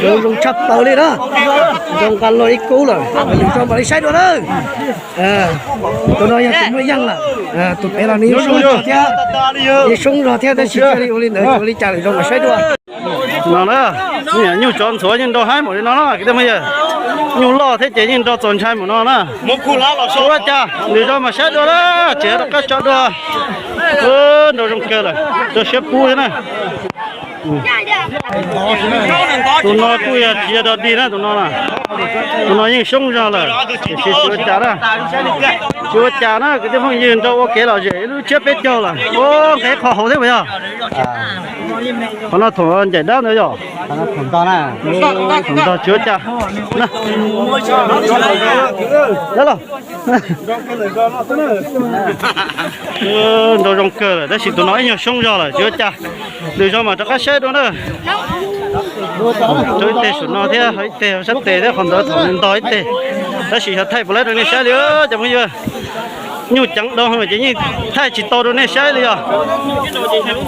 Zoo zoo tshaj plaws li na. Zoo nqa los ib kub lawm, lwm zaus mam li saib dua na. Tus no yog tus muaj yeej lawm, tus pem los nws yeej soob zog thiab, yeej soob zog thiab tab sis cia li ua li ntawd, ua li cas lwm zaus mam saib dua. No na, nyuj tsov ntxhuav yeej nrau haib npaum li no na kwv tij phooj ywg. Nyuj loj thiab ces yeej nrau txaus ntshai npaum no na. Ua cas lwm zaus mam saib dua na, tseem rov qab tso dua. Nrau zoo kawg lawm, rau siab pub thiab na. Tus no kuj yog tsis yog dog dig na tus no na. Tus no yeej soob zog lawm tiam sis tsis ua cas na. Tsis ua cas na kwv tij phooj ywg, nrau ua kev lom zem ib lub tsiab peb caug lawm. Ua nqe qhov hauv thiab puas yog? Qhov no thaum ncaim dab ntawd yog? Thaum ntog tsis ua cas. Nrau zoo kawg lawm tab sis tus no ib nyuag soob zog lawm tsis ua cas. Lwm zaus mam rov qab saib dua na. Rau ib teg saum no thiab, ib teg sab tes thiab, qhov ntawd thaum ntog ib teg. Tab sis xyov thaij puas laib rau nej saib li cov phooj ywg. Nyuj ceev dau ces yeej thaij tsis tau rau nej saib li os.